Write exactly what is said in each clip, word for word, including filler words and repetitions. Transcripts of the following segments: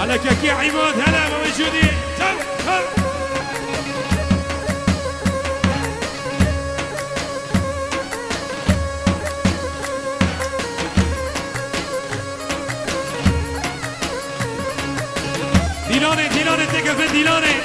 Kekî Îmad, hele, Mehmet Cûdî. Çaw, çaw. Dîlanê, Dîlanê, têkeve Dîlanê.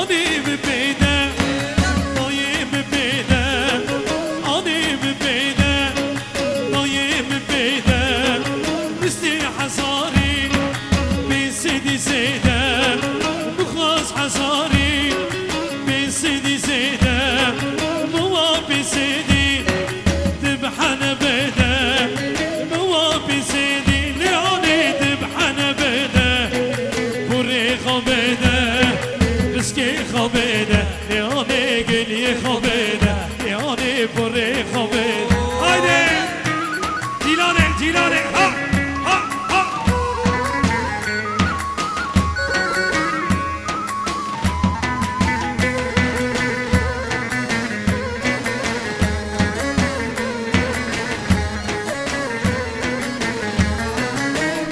Anî bi pê de, dayê bi pê de, anî bi pê de, dayê bi pê de, bistê hezarî, pê sedî zêde, bixwaz hezarî, pê sedî zêde, miwa pê sedî. Dibhene bêde, miwa pîsê dî, lê anê dibhene bêde. Purê xwe bêde, riskê xwe bêde, lê anê giliyê xwe bêde, lê anê purê xwe bêde. Haydi! Cîlanê, Cîlanê, ha, ha, ha!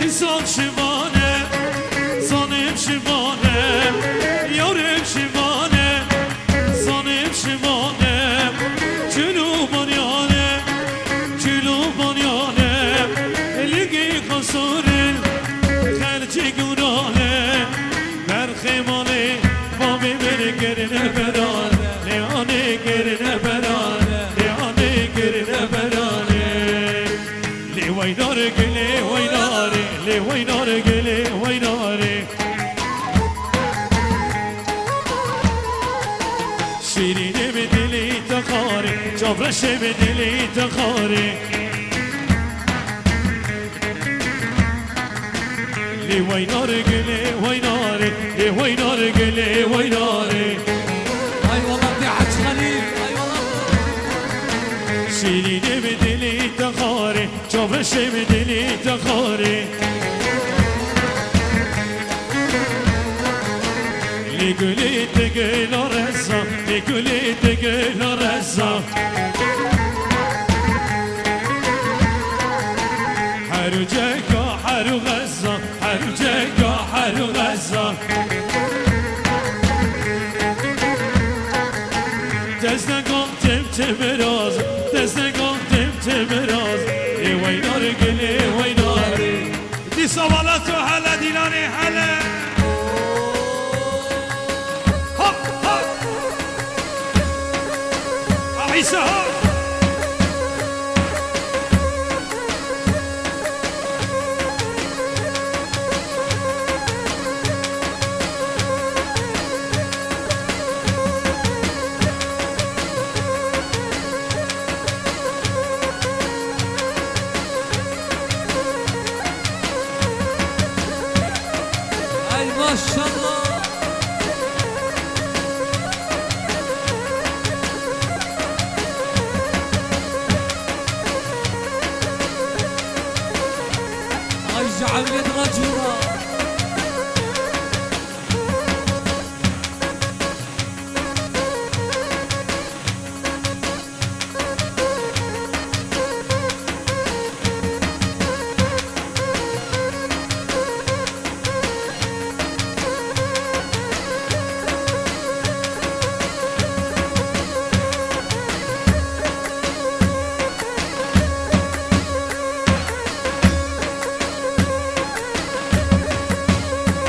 Însan şivan e, zanim şivan e, yarim şivan e, zanim şivan e, çil û banyan e, çil û banyan e, lingê xesûr in, xelçê gûran e. Berxê malê bavê min kirine beran, lê anê kirine beran, lê anê kirine beran. Lê weynar gilê weynarê, lê weynar gilê weynarê. Şîrînê min dilê te xarê, çavreşê min dilê te xarê. Lê weynar gilê weynarê, lê weynar gilê weynarê. Ay wallah te Hec Xelîl, ay wallah. Şîrînê min dilê te xarê, çavreşê min dilê te xarê. Lê gulê te gula reza, lê gulê te gula reza. Her û ceka, her û xeza, her û ceka, her û xeza. Teznegan tim tim raz, teznegan tim tim raz. Ê weynar gilê weynar. Dîsa wala tu hele, Dîlanê hele. Hop, hop. A Îsa, hop. Ay maşallah. Ay ji ewlêd re cûra.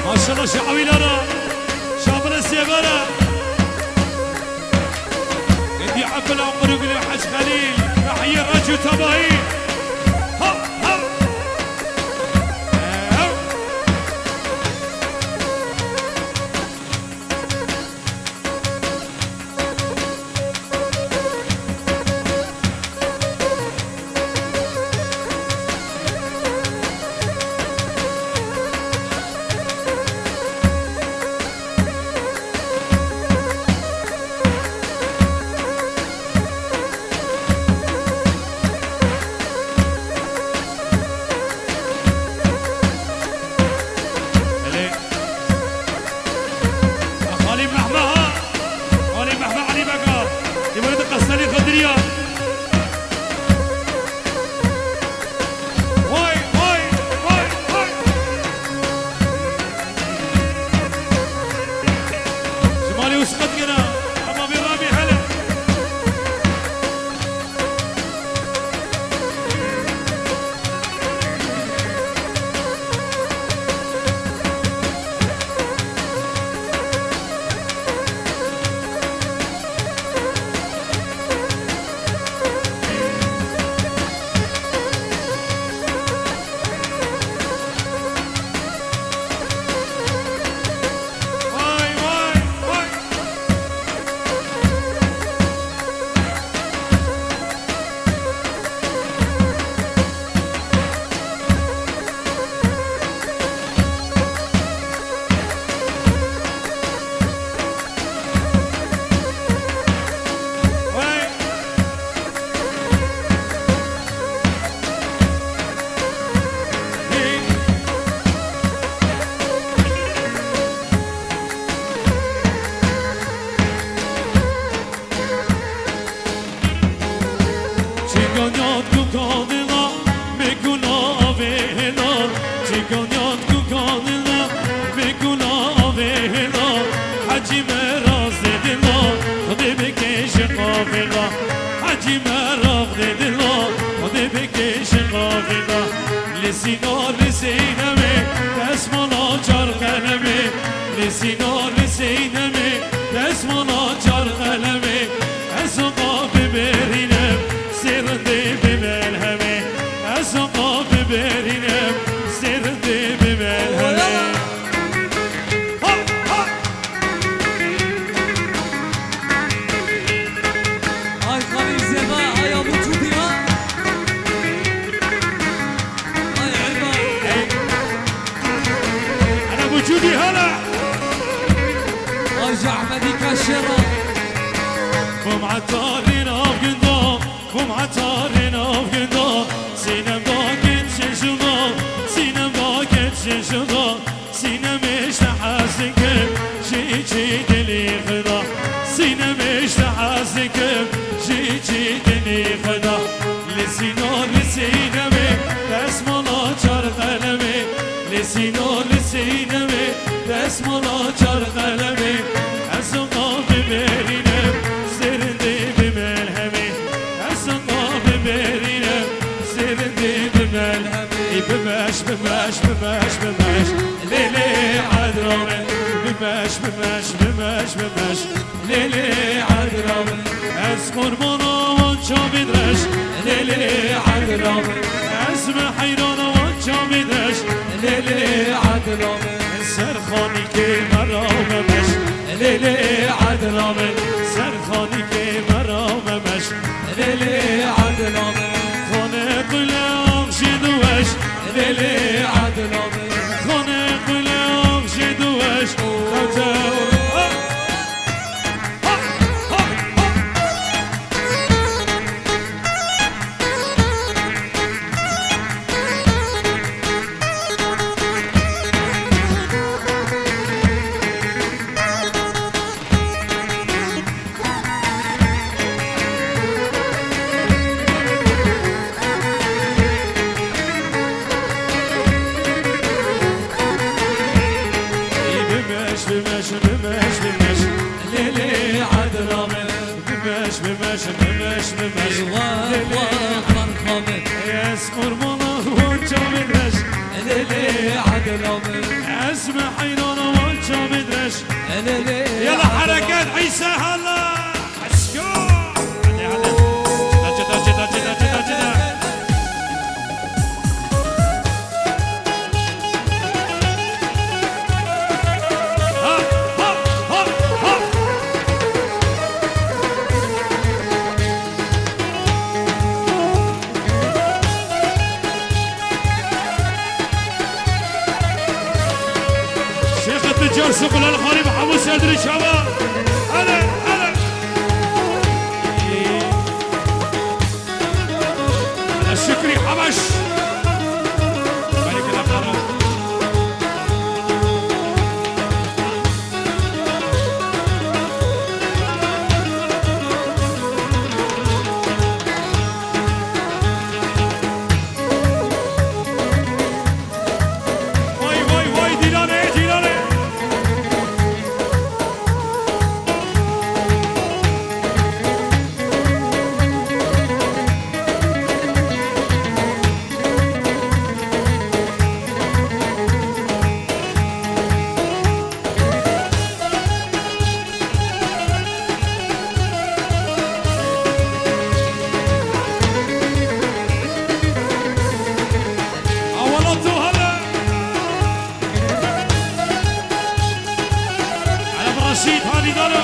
Maşallah şi ewîlara, şabire sêvara. Êdî Qurugulê Hec Xelîl, nahiyê Reç û Tebahî. Hop, hop. Ew. Belê. Xalî Mehme ha. Xalî Mehme Elî Bega. Îmorê di qeselî xwe diriya. Vay, vay, vay, vay. Ji malê û siqet gera. Hema vê rabî hele. Vay, vay, vay. Vay. Çikanyan ku kanila, mekuna avêna. Çikanyan ku kanila, mekuna avêna. Hecî me rast didila, Xwedê bike ji qavêna. Hecî me rast didila, Xwedê bike ji qavêna. Li sîna, li sînemê, destmala çar qelemê. Li sîna, li sînemê, destmala çar qelemê. Ez qa biberînim, sê rindê bi melhemê. Ez qa biberînim, sê rindê bi melhemê. Ha, ha! Ay xalî Zeba, ay Abu Çûdî ha. Ay Erba. Hey. Ana Abu Çûdî hala. Ay Ahmedî Kaşera. Bim etarî nav gunda, bim etarî nav gunda. Sînem da keç şişunda, sînem da keç şişunda. Sînemê ji te hez dikim, ji çî dilî xwe da. Sînemê ji te hez dikim, ji çî dilî xwe da. Li sîna, li sînemê, destmala çar qelemê. Li sîna, li sînemê, destmala çar qelemê. Ez qa biberînim, sê rindê bi melhemê. Ez qa biberînim, sê rindê bi melhemê. Ê bimeş, bimeş, bimeş, bimeş. Lê lê edra min. Bimeş, bimeş, bimeş, bimeş. Lê lê edra min. Ez qurbana wan çavên reş. Lê lê edra min. Ez me heyrana wan çavên reş. Lê lê edra min. Ser xanîkê me ra memeş. Lê lê edra min. Ser xanîkê me ra memeş. Lê lê edla min. Xanê qule axşê diweş. Lê lê edla min. Xanê qule axşê diweş. Xewte. Bimeş, bimeş, bimeş, bimeş. Lê lê edra min. Bimeş, bimeş, bimeş, bimeş. Eywa, eywa, xan xamê. Ez qurbana wan çavên reş. Lê lê edra min. Ez me heyrana wan çavên reş. Lê lê edra min. Yala hereket, Îsa hala. Eşko. Hadi, Cida, cida, cida. Ha, ha, ha, ha. Şêxê tucar Suqul El Xalî bi hemû ser dirî çawa. Hele, hele. Hele Şükrî Habeş. Belê kira qara. Vay, vay, vay, Dîlanê, Dîlanê. Awala tu hele. Hele bi Reşîd Halî dana.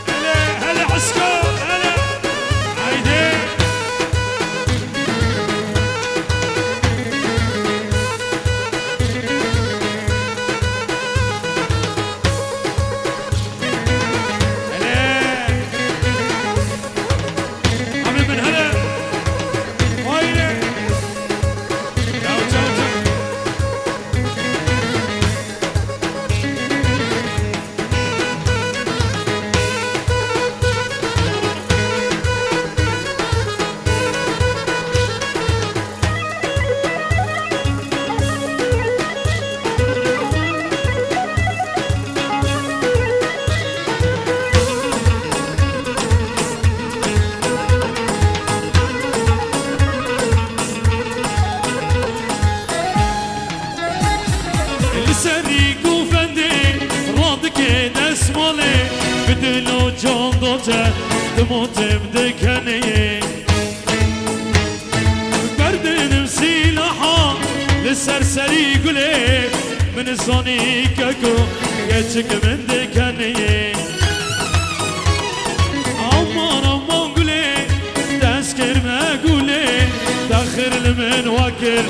Hele, hele, Esko, hele. Haydi. Hele. Abi min hele. Haydi. Çaw, çaw, çaw. Li serî govendê radike desmalê, bi dil û can doce, tim û tim dikenê. Berdinim sîlaha li ser serî gulê, min zanî keko keçik min dikenê. Aman, aman gulê, dest kir me gulê, texir li min wekir,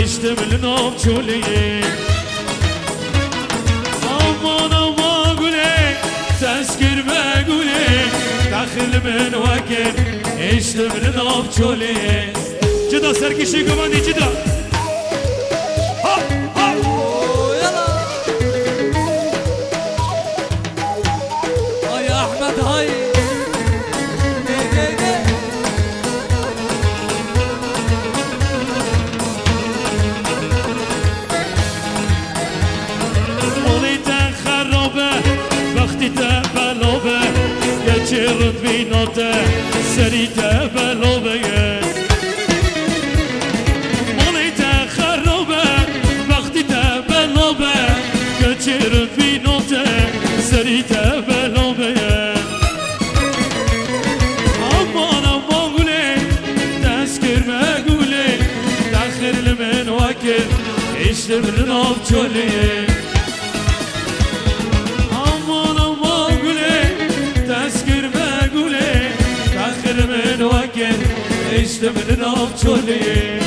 îştim li nav çolê. Aman, aman gulê, dest kir me gulê, texir li min wekir, îştim li nav çolê. Cida serkişî govendî cida. Ha, ha. Ay Ahmet, hay. Dey, dey, dey. Malê te xerab e, bextê te bela be, keçê rind mîna te, serî te bela be ye. Malê Şibrin av çolê. Aman, aman gulê, dest kir me gulê, fexir min wekir, eştibrin av çolê.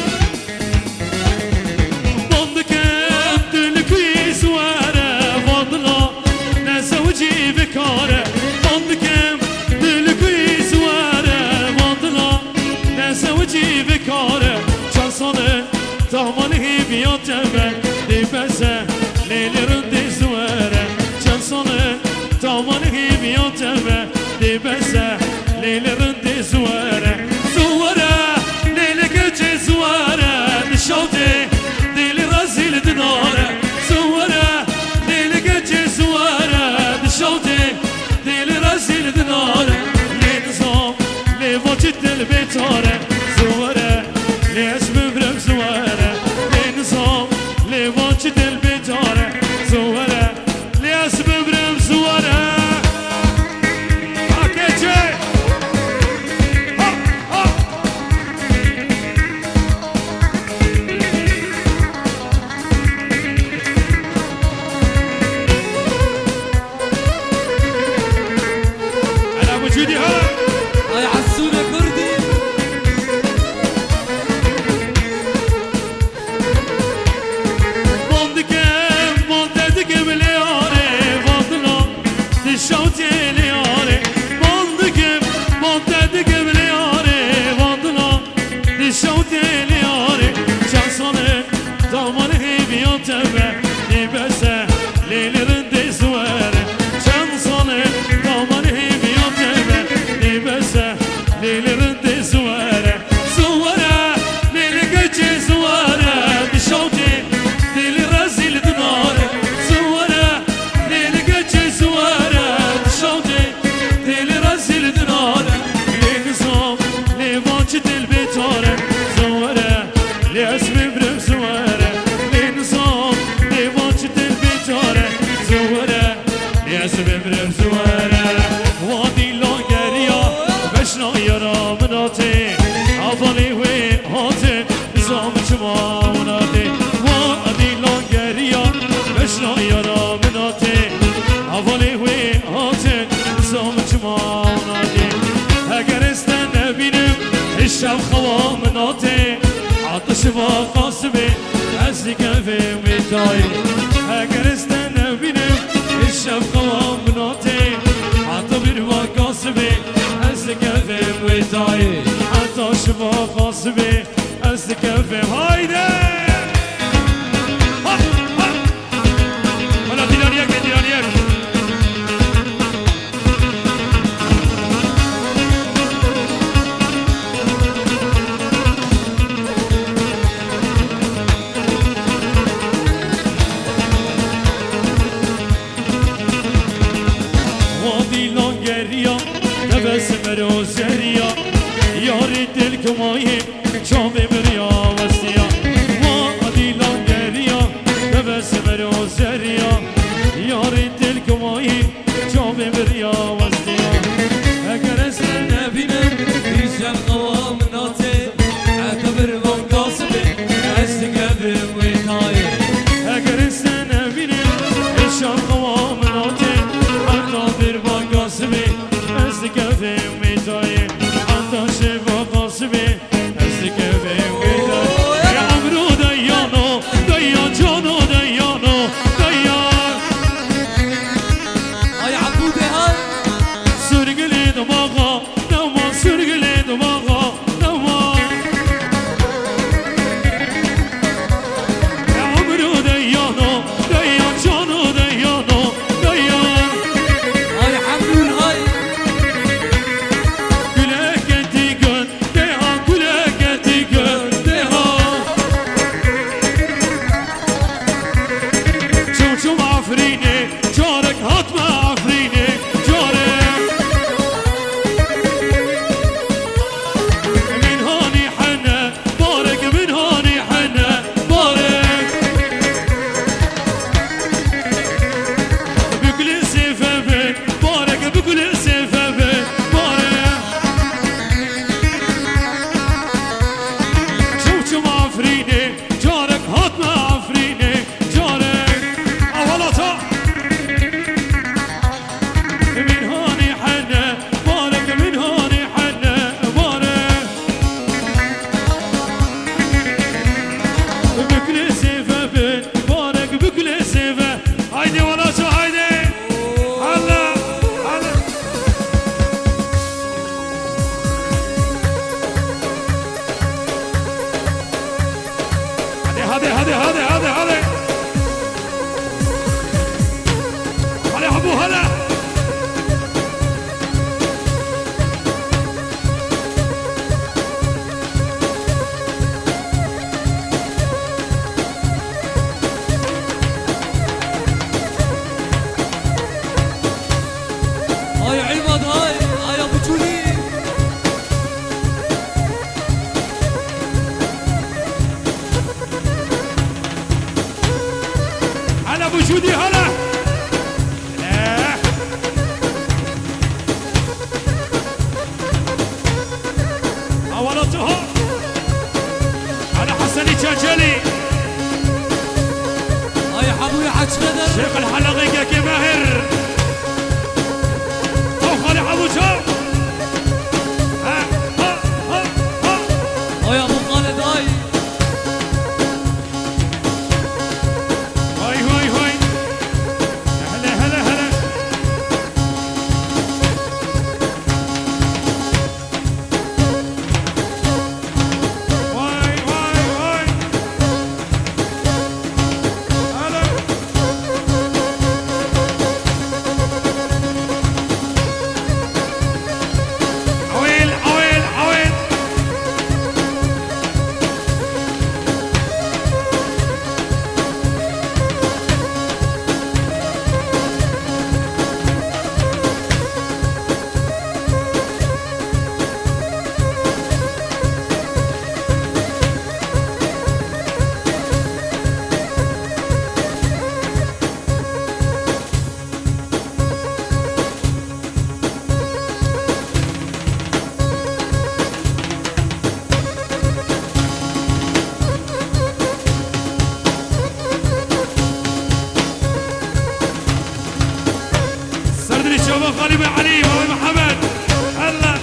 Bandikem dilikî zuwere, vandila, ne zewicî vikare. Bandikem dilikî zuwere, vandila, ne zewicî vikare. Çend sal e, damanî hêviya te be, dê bes e, lê li rindê zuwere. Çend sal e, damanî hêviya te be, dê bes e, lê li rindê zuwere. Zuwere, lê li keçê zuwere, dişawtê, dê li rezîl dinare. Zuwere, lê li keçê zuwere, dişawtê, dê li rezîl dinare. Lê nizam, lê vaçî dil bêçare. Zuwere, lê ez bimrim zuwere. Lê nizam, lê vaçî dil bêçare. Zuwere, lê ez bimrim zuwere. Ha keçê. Ha, ha. Ela Mucîdî ha! Ay Esûrê Kurdî! Ban dikim, ban te dikim lê arê, vandila, dişawtê lê arê. Ban dikim, ban te dikim lê arê, vandila, dişawtê lê arê. Çend sal e, damanî hêviya te be, dê bes e, lê li rindê zuwere. Çend sal e, damanî hêviya te be, dê bes e, lê li rindê zuwere. Zuwere, lê li keçê zuwere, dişawtê, dê li rezîl dinare. Zuwere, lê li keçê zuwere, dişawtê, dê li rezîl dinare. Lê nizam, lê vaçî dil bêçare. Zuwere, lê ez bimrim zuwere. Lê nizam, lê vaçî dil bêçare. Zuwere, lê ez bimrim zuwere. Wa dîlan geriya, beşna yara min hatê. Hevalê wê hatin, nizam çima hûn hatê. Wa dîlan geriya, beşna yara min hatê. Hevalê wê hatin, nizam çima hûn hatê. Eger ez te nebînim, îşev xewa min hatê. Heta şiva Qasimê, ez dikevim wê tayê. Eger ez te nebînim, îşev xewa min hatê. Heta bîrva Qasimê, ez dikevim wê tayê. Heta şiva Qasimê, ez dikevim. Haydi! Ha, ha! Wela dîlaniyek e, dîlaniyek. Wa dîlan geriya, tebessum ero zeriya, yarê dil kumayê, çavê min ya westiya. Wa dîlan geriya, tebessum ero zeriya, yarê dil kumayê, çavê min ya westiya. Eger ez te nebînim, îşev xewa min hatê. Heta bîrva Qasimê, ez dikevim wê tayê. Eger ez te nebînim, îşev xewa min hatê. Heta bîrva Qasimê, ez dikevim wê tayê. Heta şiva Qasimê, ez dikevim Ay Îmad ay, ay Abu Çûlî. Hele Abu Çûlî hele. Hele. Awala tu ha. Hele Hesenî Çeçelî. Ay Abu Hacı Kader. Şêx el Helaqê Kekê Mehir. Çaw Xalê Abu çaw. Ha, ha, ha, ha. Ay Abu Xalid ay. Vay, vay, vay. Hele, hele, hele. Vay, vay, vay. Hele. Awêl, awêl, awêl. Serdinê çavan Xalî Bey Elî, Bavê Mihemed. Hella.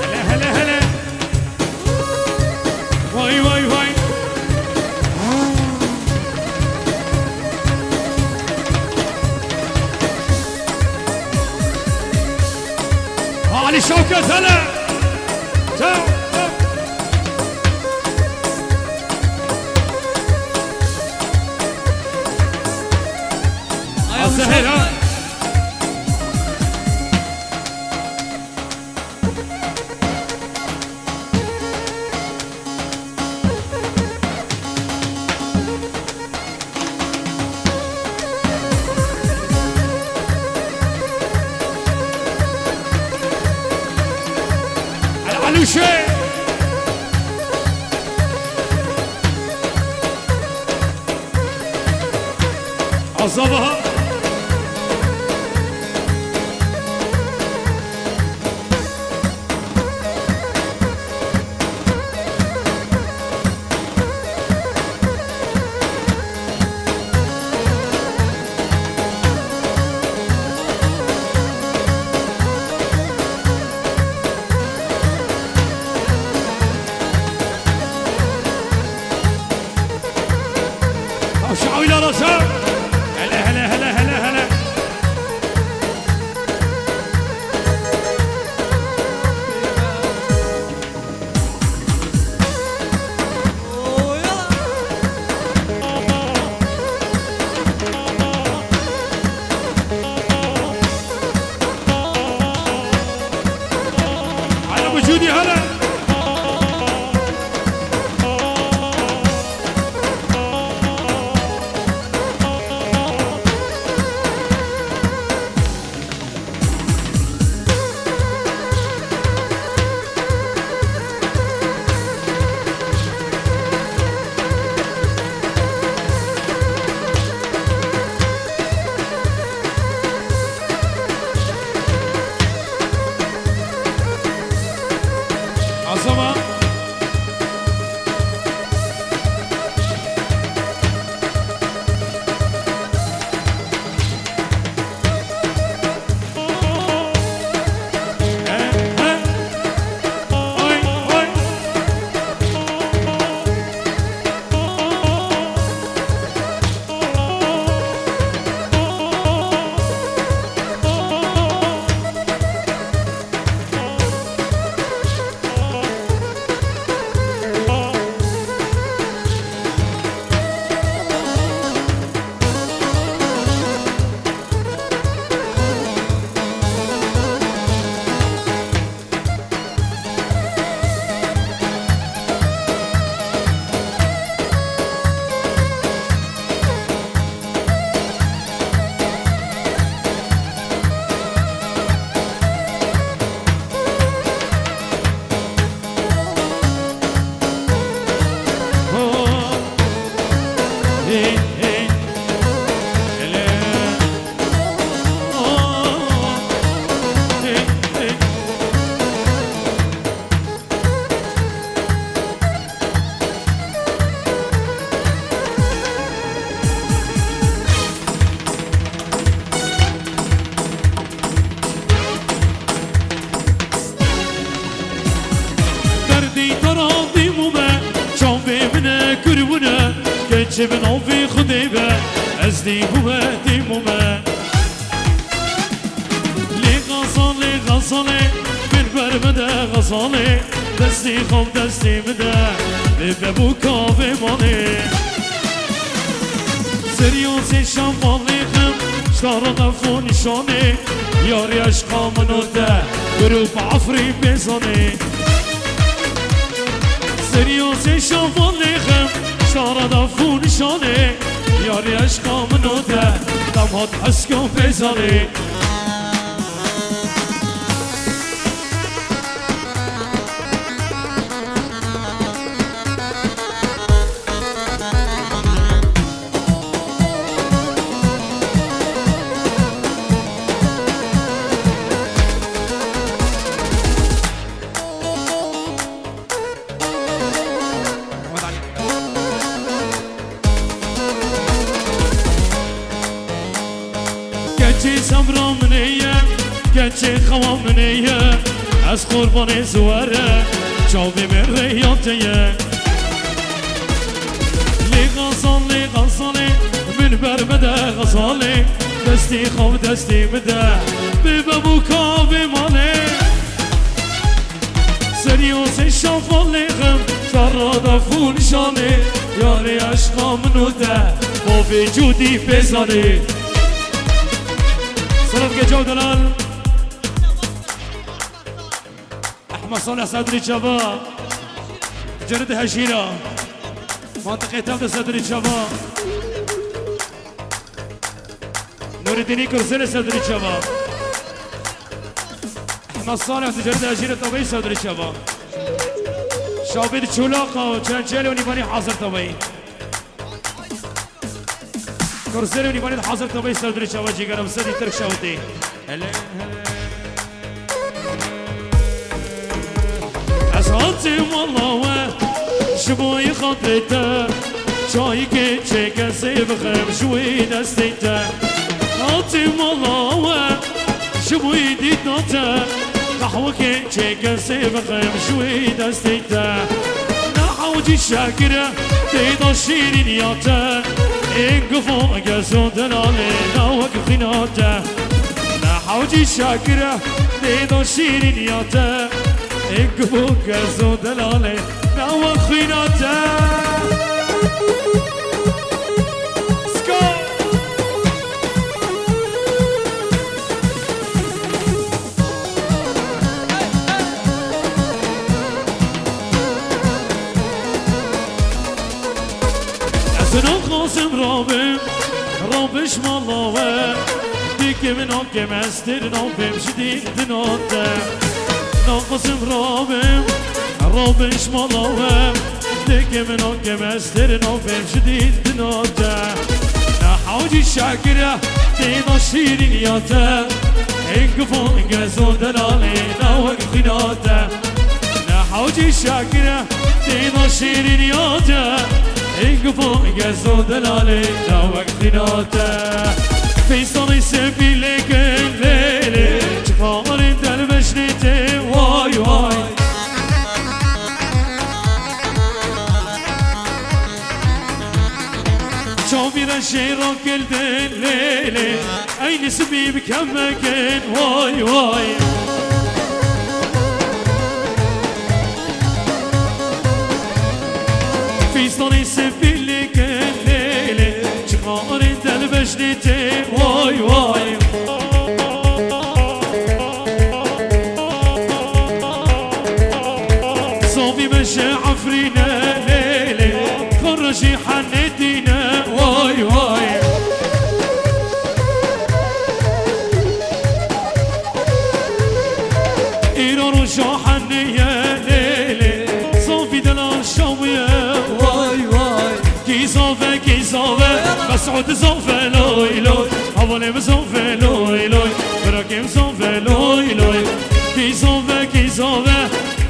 Hele, hele, hele. Vay, vay, vay. Ali Şevket hele. Çav, çav. Ay, Zehra. Aluşe. Azava. Şawîla Raşa. Hele, hele, hele, Çi bi navê Xwedê be, ez dî bûme, dî bûme. Lê Xezalê, Xezalê, min ber bide Xezalê, destê xwe bi destê min de, bê bebûka vê malê. Serî û sê şevalê xem, ji te re def û nîşanê, yarê eşqa min û te, grûp Efrîn Pêzanê. Serî û sê şevalê xem, ji te re def û nîşanê, yarê eşqa min û te, dem hat eşq û Pêzanê. Keçê sebra min ê ye, keçê xewa min ê ye, ez qurbanê ziwere, çavê min rêya te ye. Lê Xezalê, Xezalê, min ber bide Xezalê, destê xwe bi destê min de, bê bebûka vê malê. Serî û sê şevalê xem, ji te re def û nîşanê, yarê eşqa min û te, bavê Cûdî Pêzanê. Seref Gecaw Delal. Ehmed Salih Sedrî Çava. Cerid Hejîra. Mantiqê tev de Sedrî Çava. Nûredînî Kurselê Sedrî Çava. Ehmed Salih Ticaret Hejîrê Tavayî Sedrî Çava. Şabîd Çolaqa û Çençelê û Nîvanî hazir Tavayî. Kurselê û Nîvanî hazir Tavayî Sedrî Çava cîgera bi sedî Tirk şawitî. Hele hele. Ez hatî mala we, ji bo yê xatirê te, çayikê çêke sê bixim ji wê destê te. Hatî mala we, ji bo yê dîtna te, qehwekê çêke sê bixim ji wê destê te. Ne hewcî şekir e, tê de şîrîniya te, ên gifo gezo delalê, ne wek xîna te. Ne hewcî şekir e, tê de şîrîniya te, ê gifo gezo delalê, ne wek xwîna te. Ska! Ez naxwazim rabim, rabim ji mala we. Dike min nakim ez têr nabim ji dîn dina te. Naxwazim rabim, rabim ji mala we. Dike min nakim ez têr nabim ji dîn dina te. Ne hewcî şekir e, tê de şîrîniya te. Ên gifo gezo delalê, ne wek xwîna te. Ne hewcî şekir e, tê de şîrîniya te, ên gifo gezo delalê, ne wek xwîna te. Fîstanê sefî lêkin lê lê, çixarên delbeşnê tê, way way. Çavî re jê rakildin lê lê, eynî sibî bi kemekin, way way. Fîstanê sefî lêkin lê lê, çixarên delbeşnê tê, way way. Zovî min ji Efrîne lê lê, xwe re jî henê dîne, way way. Îro roja henê ye lê lê, zovî delal şawiye, way way. Kî zove, kî zove, Mesûd zove, loy loy. Hevalê min zove, loy loy. Birakê min zove, loy loy. Kî zove, kî zove,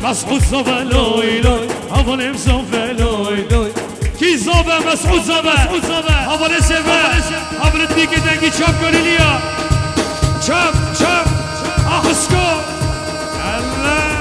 Mesûd zove, loy loy. Hevalê min zove, loy loy. Kî zove, Mesûd zove. Hevalê seve. Hevalê dîkê dengî çap gönüliya. Çap, çap. Axisko. Allah, Allah.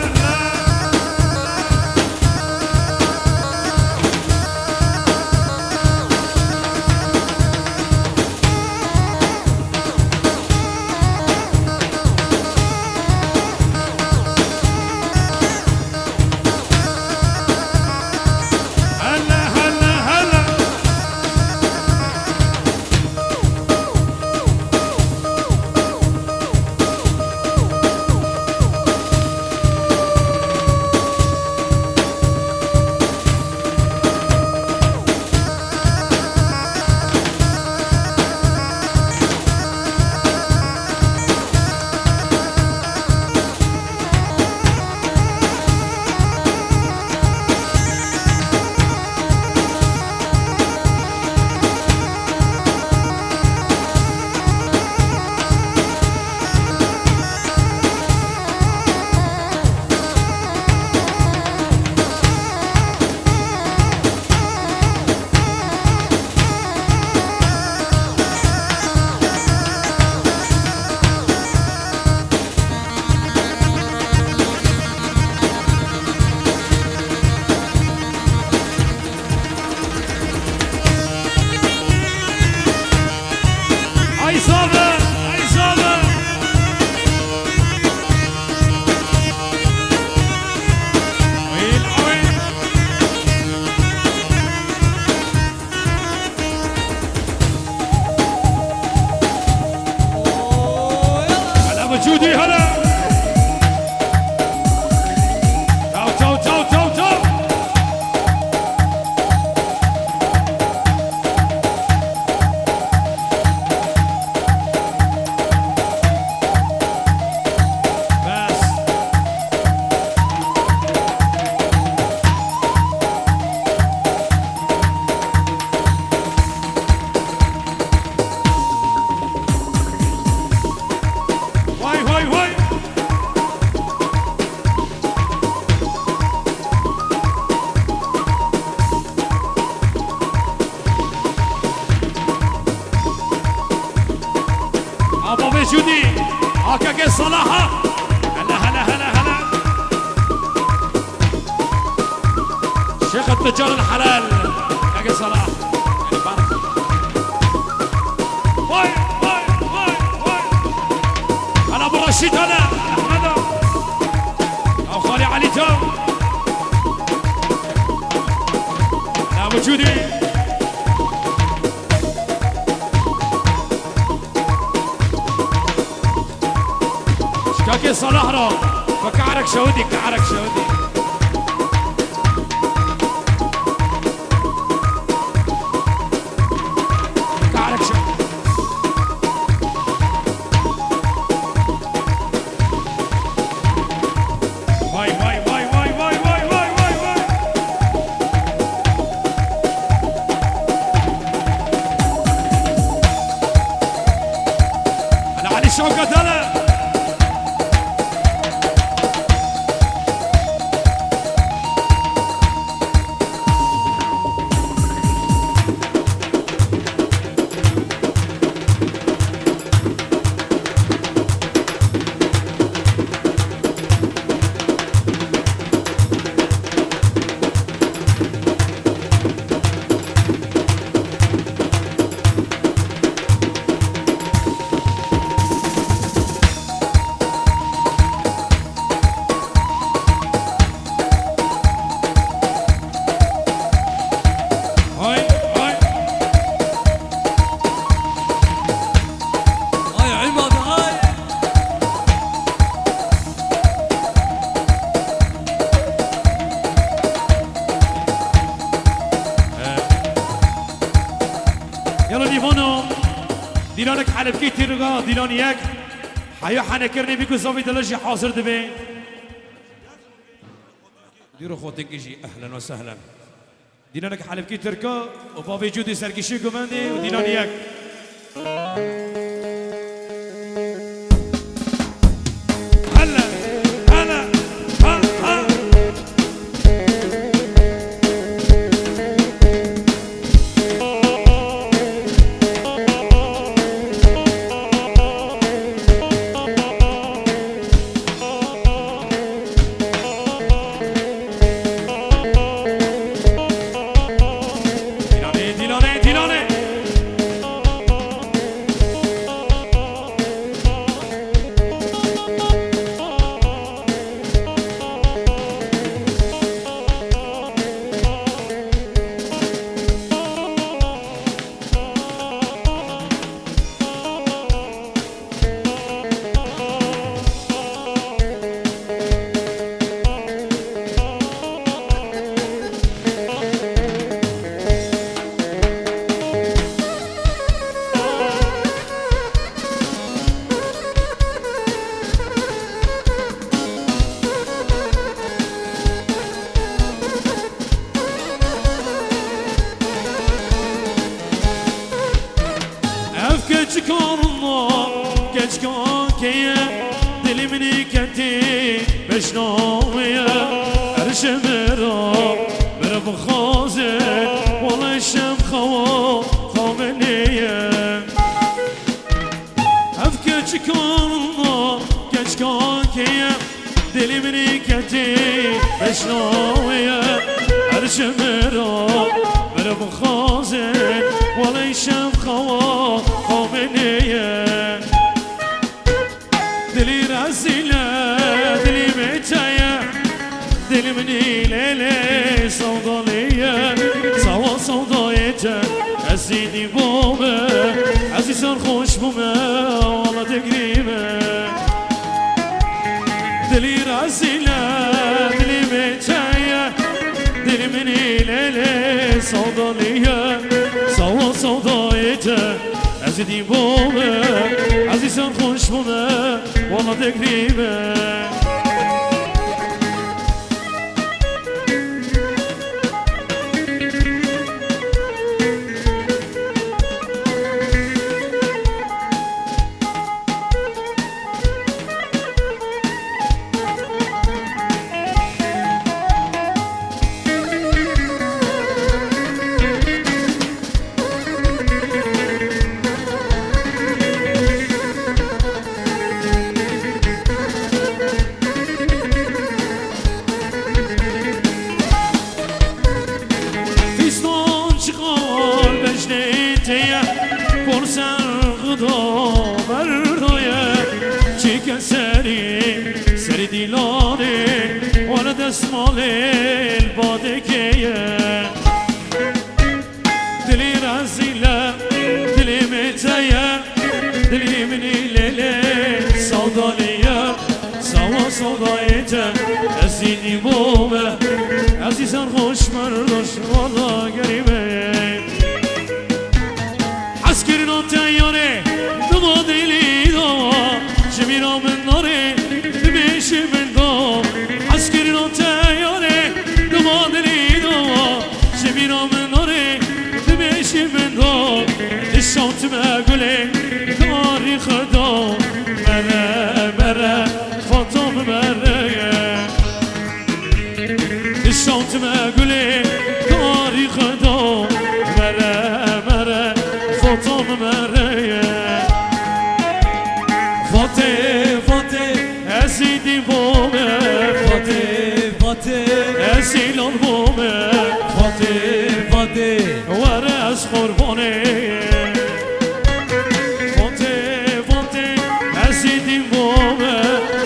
Kekê Salaha. Hele, hele, hele, hele. Şêx Tucar el Helal. Kekê Salah. Hele, barik. Vay, vay, vay, vay. Hele, bu Reşîd, hele. Ehmedo. Ew xalê Elî Can. Hele, bu Cûdî. Ji Kekê Salah re. Bi ke'rek şewitî, ke'rek şewitî. Ke'rek şewitî. Vay, vay, vay. Hele Elî Şewket, hele. Hay, hay. Ay, Imad, ay. Yalo nîvano, dîlanek Helebkî Tirga, dîlan yek. Heya henekirinê bî ku zavî dile jî hazir dibe. Dîro Xotinkî jî, ehlen ve sehlen. Dîlanek Helebkî Tirka û bavê Cûdî Serkişî Gumendê û dîlan yek. Hele, hele, ha, ha. Dîlanê, dîlanê, dîlanê. Ev keçika rinda, keçika keye, dilê min ê ketê beşna wê ye. Her ji min re, min re bixwaze, wele şem xewa, xewa min neye. Ev keçika rinda, keçika keye, dilê min ê ketê beşna wê ye. Her ji min re, min re bixwaze, wele şem xewa, xewa min neye. Dilî rezîl e, dilî mêçe ye. Dilî min î lê lê sewda lê ye. Sawa sewdayê te, ez ê dî bûme. Ez ê serxweş bûme, wala digrîme. Dilî rezîl e, dilî mêçe ye. Dilî min î lê lê sewda lê ye. Sawa sewdayê te, ez ê dî bûme, ez ê serxweş bûme, wala digrîme. Teye, por ser Xudo berdoye, çike serî, serî dîlanê, were destmalê li badekê ye. Dilî rezîle, dilî min te ye, dilî min î lêlê sawdalî ye. Sawa sawdayê te, ez î dî bome, ez î serxweş merdoş, wala gerî me. Hezkirina te yarê, dima dilî da, ji mîra min narê, dibêjî min da. Hezkirina te yarê, dima dilî da, ji mîra min narê, dibêjî min da. Dişawtime gulê, karî Xweda, mere, mere, Fatom mere ye. Dişawtime gulê, karî Xweda, mere, mere, Fatom mere ye. Fatê, Fatê, ez î dî bome. Fatê, Fatê, ez î lal bome. Fatê, Fatê, were ez qurbanê. Fatê, Fatê, ez î dîn bome.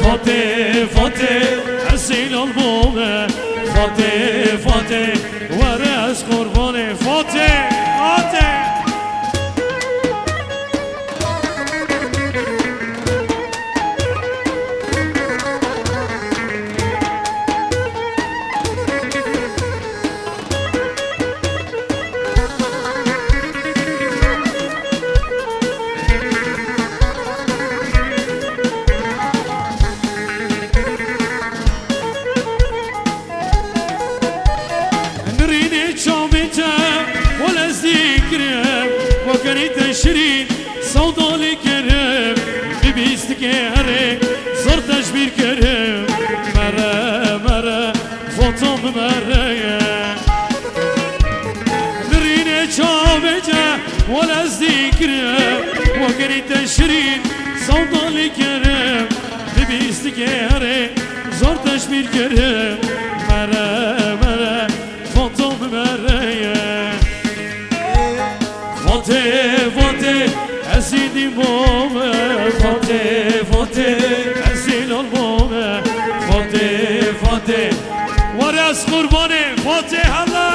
Fatê, Fatê, ez î lal bome. Fatê, Fatê, were ez qurbanê. Fatê, Fatê. Nirînê çavê te, wele ez dikirim, wegerî te şirîn, sawdalî kirim, bi bîstikê herê, zor te ji bîr kirim, mere, mere. Foto min mere ye. Nirînê çavê te, wele ez dikirim, wegerî te şirîn, sawdalî kirim, bi bîstikê herê, zor te ji bîr kirim, mere, mere, foto min mere ye. Fatê, Fatê, ez î dîn bome. Fatê, Fatê, ez î lal bome. Fatê, Fatê, were ez qurbanê Fatê, hela.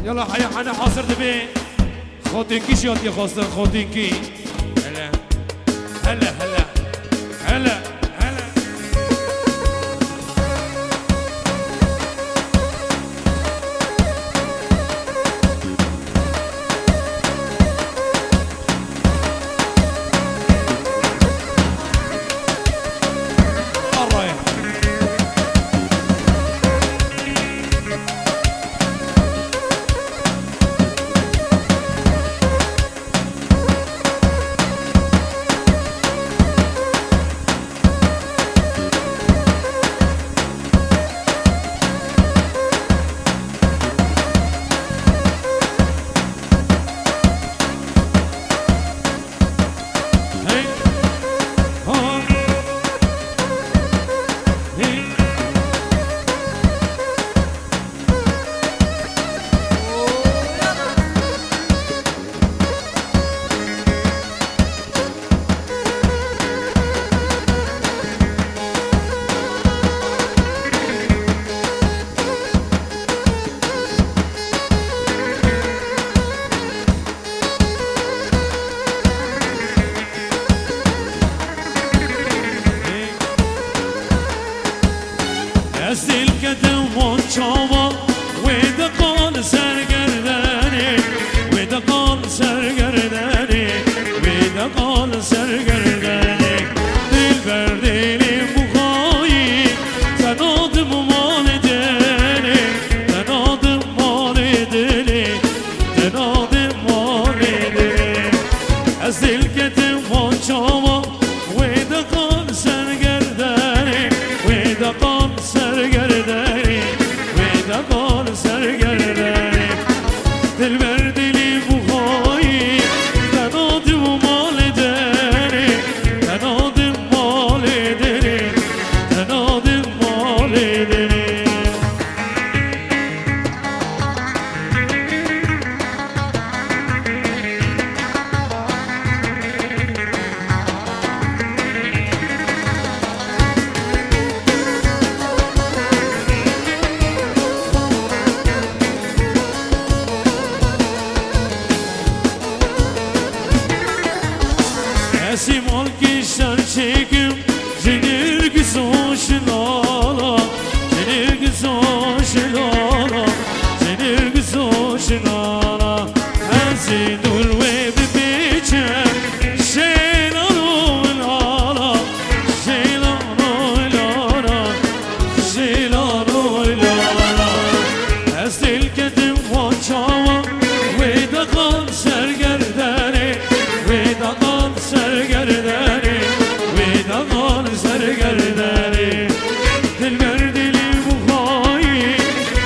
Yala heya hene hazir dibe. Xotînkî jî hatiye xwestin, xotînkî. Hele. Hele, hele. Hele, hele. Ez dîl ketim wan çawa, wê de qal sergerdenê, wê de qal sergerdenê, wê de qal sergerdenê. Dilber dilê buxayî, te nadim malê dilê, te nadim malê dilê, te nadim malê dilê. Ez dîl ketim wan çawa, wê de qal sergerdenê, wê de qal sergerdenê, wê de qal sergerdenê. Dilber dilî buxayî, te nadim malê derê, te nadim malê derê, te nadim malê derê. Ez ê malkê şer çêkim, ji nêrgiz û şilala, ji nêrgiz û şilala, ji nêrgiz û şilala. Ez ê dûr wê bipêçim, şêlalo lala, şêlalo lala, şêlalo lala. Ez dîl ketim wan çawa, wê de qal sergerdenê, wê de qal sergerdenê, wê de qal sergerdenê. Dilber dilî buxayî,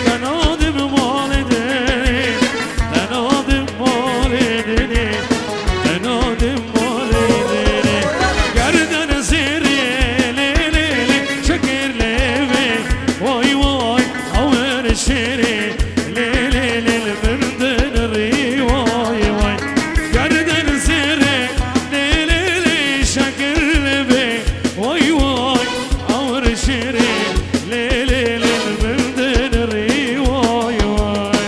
te nadim malê derê, te nadim malê derê, te nadim malê derê. Gerden zêrê, lê, lê, lê, şekir lê vê, vay, vay, awir şêrê, lê, lê, lê, lê, min din rî, vay, vay. Gerden zêrê, lê, lê, lê, şekir lê vê, vay, vay, awir şêrê, lê, lê, lê, min din rî, vay, vay.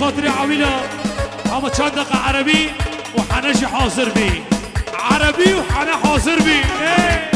Xatirê Ewîla, ama çend deqa erebî û hene jî hazir bî. Erebî û hene hazir bî. Ê!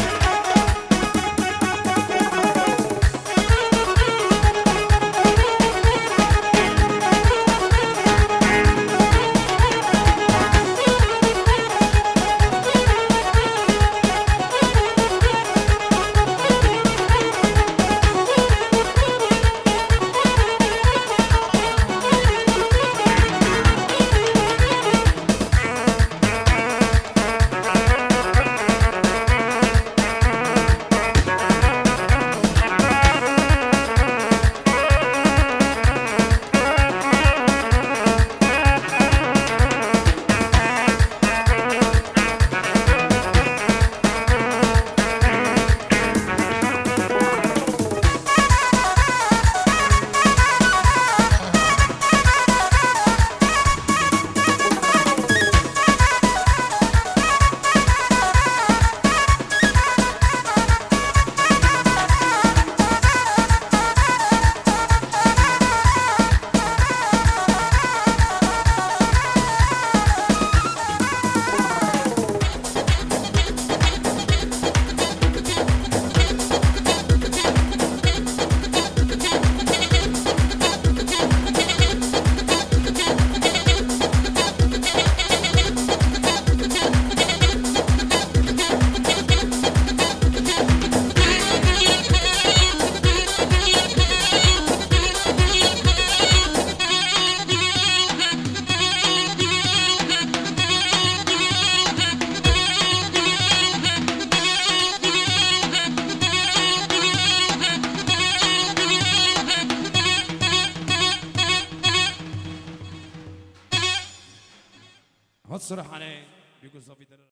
Hat Sirhanê, Yugoslavî